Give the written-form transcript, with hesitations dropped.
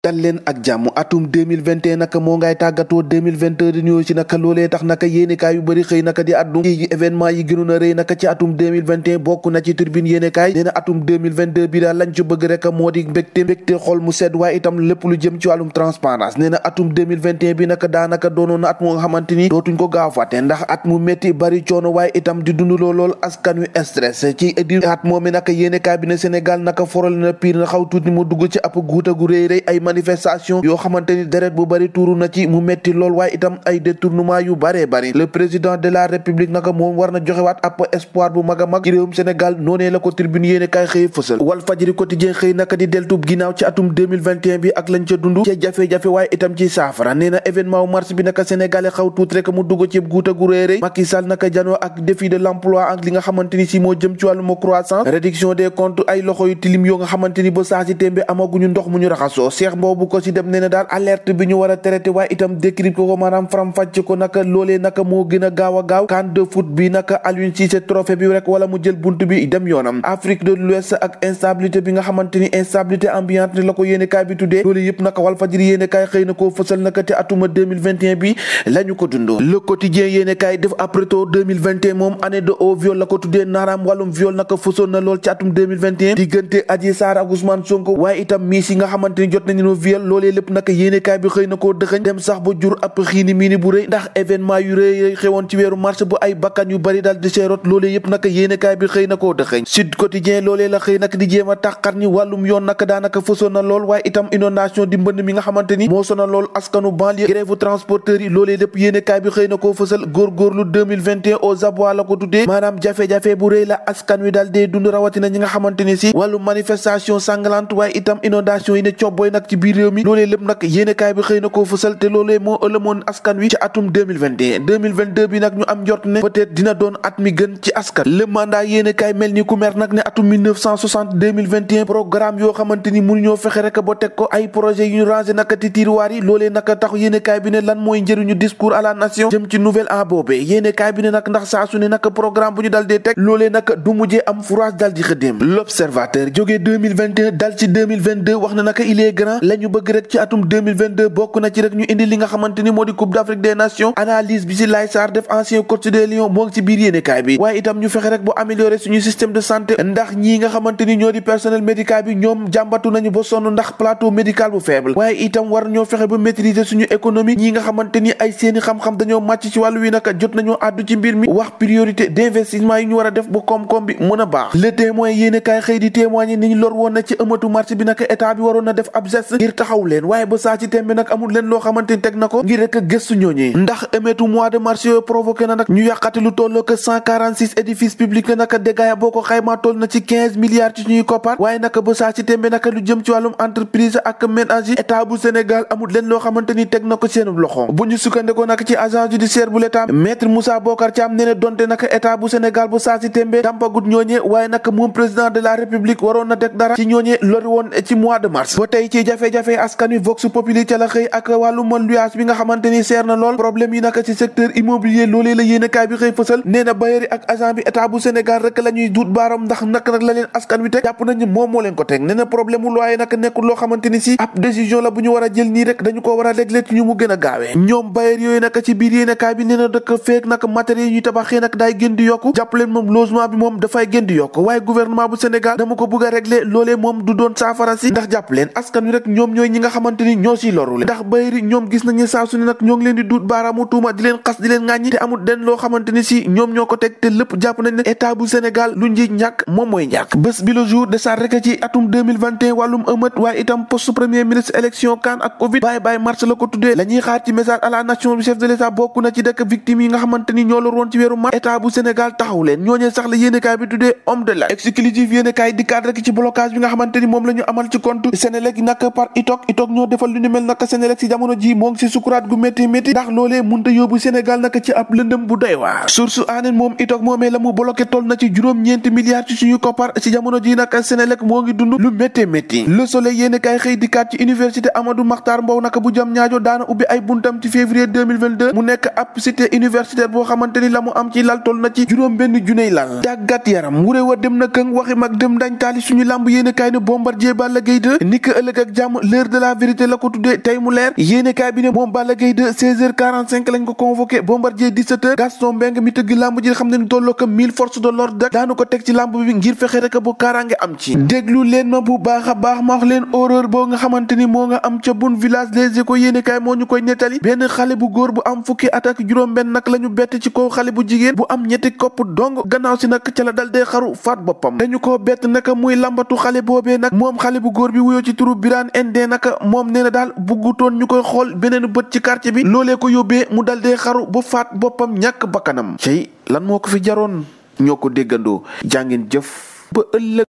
dal leen ak jàmm atum 2021 naka moo ngay tàggatoo 2022 di ñëw ci naka loolee tax naka yéenekaay yu bëri xëy naka di addu ci événement yi gënoon a rëy naka ci atum 2021 bokk na ci Tribune yéenekaay nee na atum 2022 bi daal lañ ci bëgg rek moo di mbégte xol mu sedd waaye itam lépp lu jëm ci wàllum transparence nee na atum 2021 bi naka daanaka doonoon na at moo nga xamante ni dootuñ ko gaaw fàtte ndax at mu métti bari coono waaye itam di dunduloo lool askan wi stress ci di at moom naka yéenekaay bi ne Sénégal naka foral na pire na xaw tuuti mu dugg ci ab guuta gu rëy ay manifestation yoo xamante ni deret bu bari tuuru na ci mu metti lool waaye itam ay détournement yu baree bari le président de la république naka moom war na joxewaat ab espoir bu mag a mag ci réewum Sénégal noonee la ko Tribune yéene kaay xëy fësal Walf Fadjri quotidien xëy naka di deltub ginnaaw ci atum 2021 bi ak lañ ca dund ci jafe-jafe waaye itam ci saafara nee na événement mars bi naka sénégalais xaw tuut rek mu dugg ci guuta gu réy Macky Sall naka janoo ak défi de l'emploi ak li nga xamante ni si moo jëm ci wàllum croissance réduction des comptes ay loxo yu tilim yoo nga xamante ni ba saa si tembe amaguñu ndox mu ñu raxasoo Cheikh Mbow ko ci dem nee na daal alerte bi ñu war a traité waaye itam décrypté ko maanaam faram-fàcce ko naka loolee naka moo gën a gaaw CAN de foot bi naka Aliou Cissé trophée bi rek wala mu jël buntu bi dem yoonam Afrique de l'Ouest ak instabilité bi nga xamante ni instabilité ambiante la ko yéenekaay bi tuddee loolu yëpp naka Walf Fadjri yéenekaay xëy na koo fësal naka te atuma 2021 bi la ñu ko dund Le Quotidien yéenekaay def après tout 2021 moom année de haut viol la ko tuddee naaraam wàllum viol naka fësoon na lool ci atum 2021 diggante Adji Sarr ak Ousmane Sonko waaye itam miis yi nga xamante ni jot nañu viol loolee lépp naka yéenekaay bi xëy na koo dëxëñ dem sax ba jur ab xiini miini bu rëy ndax événement yu rëy xewoon ci weeru mars bu ay bakkan yu bari daal di seerot loolee yëpp naka yéenekaay bi xëy na koo dëxëñ Sud Quotidien loolee la xëy naka di jéem a tàqar ñi wàllum yoon naka daanaka fësoon na lool waaye itam inondation di mbënd mi nga xamante ni moo sonal lool askanu banlieue grève transporteurs yi loolee lépp yéenekaay bi xëy na koo fësal góorgóorlu 2021 aux abois la ko tuddee maanaam jafe-jafe bu rëy la askan wi daal dee dund rawatina ñi nga xamante ni si wàllum manifestation sanglante waaye itam inondation yi ne cobboy nag ci biir réew mi loolee lépp nag yéenekaay bi xëy na koo fësal te loolee moo ëlëmoon askan wi ci atum 2022 bi nag ñu am njort ne peut-être dina doon at mi gën ci askan le mandat yéenekaay mel ni ku mer nag ne atum 1960 programme yoo xamante ni mënuñoo fexe rek ba teg ko ay projet yu ñu rangé naka ci tiroir yi loolee naka tax yéenekaay bi ne lan mooy njëriñu discours à la nation jëm ci nouvelle an boobee yéenekaay bi ne nag ndax saa su ne naka programme bu ñu dal dee teg loolee naka du mujjee am fourage dal di xëddeem l'observateur jógee 2021 dal ci 2022 wax na naka il est grand la ñu bëgg rek ci atum 2022 bokk na ci rek ñu indi li nga xamante ni moo di coupe d'Afrique des nations analyse bi ci Laye Sarr def ancien coach des Lions moo ngi ci biir yéenekaay bi waaye itam ñu fexe rek bu améliorer suñu système de santé ndax ñii nga xamante ni ñoo di personnel médical bi ñoom jàmbatu nañu ba sonn ndax plateau médical bu faible waaye itam war ñoo fexe ba maîtriser suñu économie ñii nga xamante ni ay seeni xam-xam dañoo màcc ci wàllu wi naka jot nañoo àddu ci mbir mi wax priorité d'investissement yi ñu war a def bu koom-koom bi mën a baax le témoin yéenekaay xëy di témoigner ni ñu lor woon na ci ëmmatu marché bi naka état bi waroon na def ab geste ngir taxaw leen waaye ba saa ci tembe nag amul leen loo xamante ni teg na ko ngir rek a gëstu ñooñee ndax émetu mois de mars yooyu provoqué na nag ñu yàqati lu tolloo que 146 édifices publics naka dégâts boo ko xaymaa toll na ci 15 milliards ci suñuy koppar waaye naka ba saa ci tembe naka lu jëm ci wàllum entreprise ak ménage état bu Sénégal amul leen loo xamante ni teg na ko seen loxo bu ñu sukkandikoo nag ci agence judiciaire bu l'état maître Moussa Bocar Thiam nee na donte naka état bu Sénégal bu saa ci tembe dampagut ñooñee waaye naka moom président de la république waroon na teg dara ci ñooñee lori woon ci mois de mars ba tey ci jafe-jafe askan wi vox populi ca la xëy ak wàllu mën luyaas bi nga xamante ni seer na lool problème yi naka ci secteur immobilier loolee la yéenekaay bi xëy fësal nee na bailleurs yi ak agent bi état bu Sénégal rek la ñuy duut baaram ndax nag la leen askan wi teg jàpp nañ moom moo leen ko teg nee na problème mu loyer nag nekkul loo xamante ni si ab décision la bu ñu war a jël nii rek dañu ko war a régler ci ñu mu gën a gaawee ñoom bailleurs yooyu naka ci biir yéenekaay bi nee na dëkk feek nag matériel yi ñuy tabaxee nag daay gën di yokku jàpp leen moom logement bi moom dafay gën di yokku waaye gouvernement bu Sénégal dama ko bëgg a régler loolee moom du doon saafara si ndax jàpp leen askan wi rek ñoom ñooy ñi nga xamante ni ñoo siy lorule ndax bayri ñoom gis nañu saa su ne nag ñoo ngi leen di duut baaraamu tuuma di leen xas di leen ŋàññi te amul den loo xamante ni si ñoom ñoo ko teg te lépp jàpp nañ ne état bu Sénégal lu njiit ñàkk moom mooy ñàkk bés bi le jour de sa rek ci atum 2021 wàllum ëmët waaye itam poste premier ministre élection CAN ak Covid bye mars la ko tuddee la ñuy xaar ci message à la nation du chef de l'état bokk na ci dëkk victime yi nga xamante ni ñoo lor woon ci weeru mars état bu Sénégal taxaw leen ñooñee sax la yéenekaay bi tuddee homme de l'année exclusif yéenekaay di cadre rek ci blocage bi nga xamante ni moom la ñu amal ci compte Sénélec nag par itok ñoo defal lu ñu mel naka Sénélec ci jamono ji moo ngi ci sukuraat gu métti ndax loolee munta yóbbu Sénégal naka ci ab lëndëm bu doy waar source aaneen moom itok moomee la mu bloqué toll na ci juróom-ñeenti milliards ci suñu koppar ci jamono ji naka Sénélec moo ngi dund lu métti Le Soleil yéenekaay xëy dikkaat ci université Amadou Mahtar Mbow naka bu jam ñaajo daana ubbi ay buntam ci février 2022 mu nekk ab cité universitaire boo xamante ni la mu am ci lal toll na ci juróom benn juney lal tàggat yaram wuré wa dem na këng waxi mag dem dañ taali suñu làmb yéenekaay ne Bombardier Balla Gaye 2 ni ko ëllëg ak jàmm jàmm l'heure de la vérité la ko tuddee tey mu leer yéenekaay bi ne moom Balla Gaye 2 16h45 lañ ko convoqué Bombardier 17h Gaston Mbengue mi tëgg lamb ji xam ne ni tolloo ko 1000 forces de l'ordre daanu ko teg ci lamb bi ngir fexe rek bu kaaraange am ci déglu leen ma bu baax a baax ma wax leen horreur boo nga xamante ni moo nga am ca bun village Les Échos yéenekaay moo ñu koy nettali benn xale bu góor bu am fukki at ak juróom-benn nag la ñu bett ci kaw xale bu jigéen bu am ñetti kopp dong gannaaw si nag ca la dal dee xaru faat boppam dañu ko bett naka muy lambatu xale boobee nag moom xale bu góor bi wuyoo ci turu Birane Ndé naka moom nee na daal buggutoon ñu koy xool beneen bët ci quartier bi loolee ko yóbbee mu dal dee xaru ba faat boppam ñàkk bakkanam cey lan moo ko fi jaroon ñoo ko déggandoo jàngeen jëf ba ëllëg